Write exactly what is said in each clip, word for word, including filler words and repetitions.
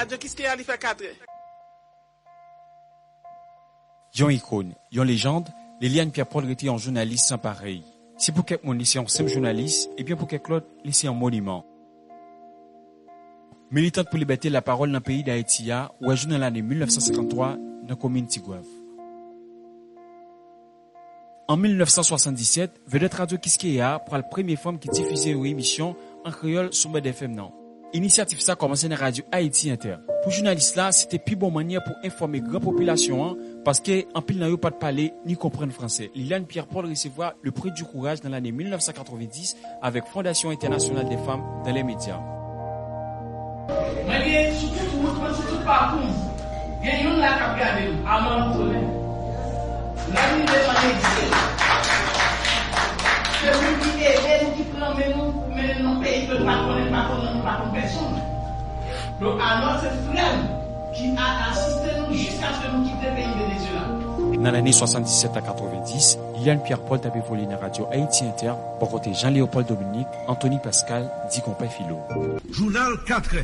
Radyo Kiskeya li fè katrè. Yon ikòn, yon lejann, Liliane Pierre-Paul rete yon jounalis san parèy. Si pou kèk moun li se yon senp jounalis, ebyen pou kèk lòt, li se yon moniman. Militant pou libète lapawòl nan peyi Dayiti a wè jou nan lane mil nèf san senkanntwa nan komin Tigwav. An mil nèf san swasanndisèt, vedèt Radyo Kiskeya a pral premye fanm ki difize yon emisyon an kreyòl sou Mad F M nan. Inisyativ sa kòmanse nan Radyo Ayiti Entè. Pou jounalis la, se te pi bon mannyè pou enfòme gran popilasyon an, paske anpil nan yo pa t pale ni konprann fransè. Liliane Pierre-Paul resevwa le Prix du Courage nan lane mil nèf san katrevendis avèk Fondasyon Entènasyonal dè Fanm dan lè medya. Mwen gen sou tout wout mwen, sou tout pakou m, gen youn la k ap gade m, Armand Antonin. Lè m rive an egzil, se moun ki ede nou, ki pran men nou pou mennen n nan peyi ke nou pa t konnen, nou pa t konn non, nou pa t konn pèsonn. Donk, Armand se frè m ki a-, asiste nou jiskaske nou kite peyi Venezuela. Nan lane swasanndisèt a katrevendis, Liliane Pierre-Paul t ap evolye nan Radyo Ayiti Entè, bò kote Jean Léopold Dominique, Anthony Pascal, di Konpè Filo. Jounal katrè.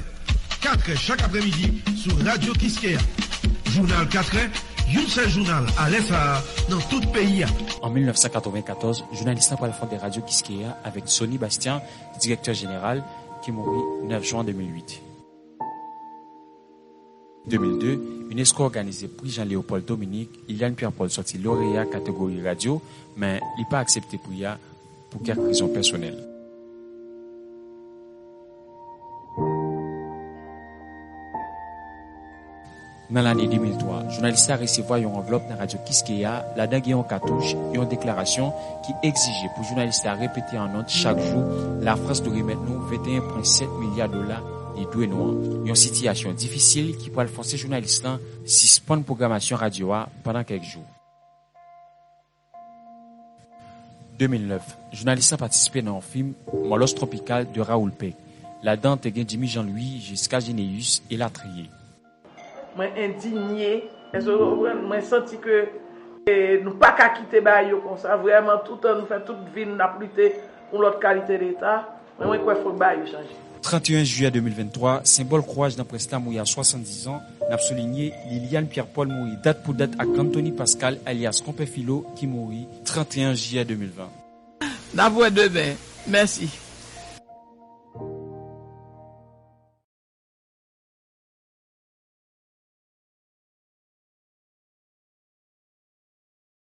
Katrè chak aprèmidi sou Radyo Kiskeya. Jounal katrè, yon sèl jounal alè sa a nan tout peyi a. An mil nèf san katrevenkatòz, jounalis la pral fonde Radyo Kiskeya avèk Sony Bastien, direktè jeneral, ki mouri nèf jen de mil uit. De mil de, unesco òganize pri Jean Léopold Dominique, Liliane Pierre-Paul sòti loreya kategori radyo, men li pa aksepte pri a pou kèk rezon pèsonèl. Nan lane de mil twa, jounalis la resevwa yon anvlòp nan Radyo Kiskeya, ladan gen yon katouch, yon deklarasyon ki egzije pou jounalis la repete an nòt chak jou, Lafrans dwe remèt nou venteyen pwen sèt milya dola li dwe nou an. Yon sitiyasyon difisil ki pral fòse jounalis lan sispann pwogramasyon radyo a pandan kèk jou. De mil nèf, jounalis lan patisipe nan yon fim, Mòlòs Tropikal de Raoul Peck. Ladan te gen Jimmy Jean Louis, Giscard Généus, elatriye. Mwen endinye, èske w konprann? Mwen santi ke, e, nou pa ka kite bagay yo konsa. Vrèman, toutan nou fè tout vi n, n ap lite pou yon lòt kalite Leta. Men mwen kwè fòk bagay yo chanje. Trannteyen jiyè de mil venntwa, senbòl kouraj nan près la mouri a swasanndizan, n ap soulinye, Liliane Pierre-Paul mouri dat pou dat ak Anthony Pascal, alyas Konpè Filo, ki mouri trannteyen jiyè de mil ven. N ap wè demen. Mèsi.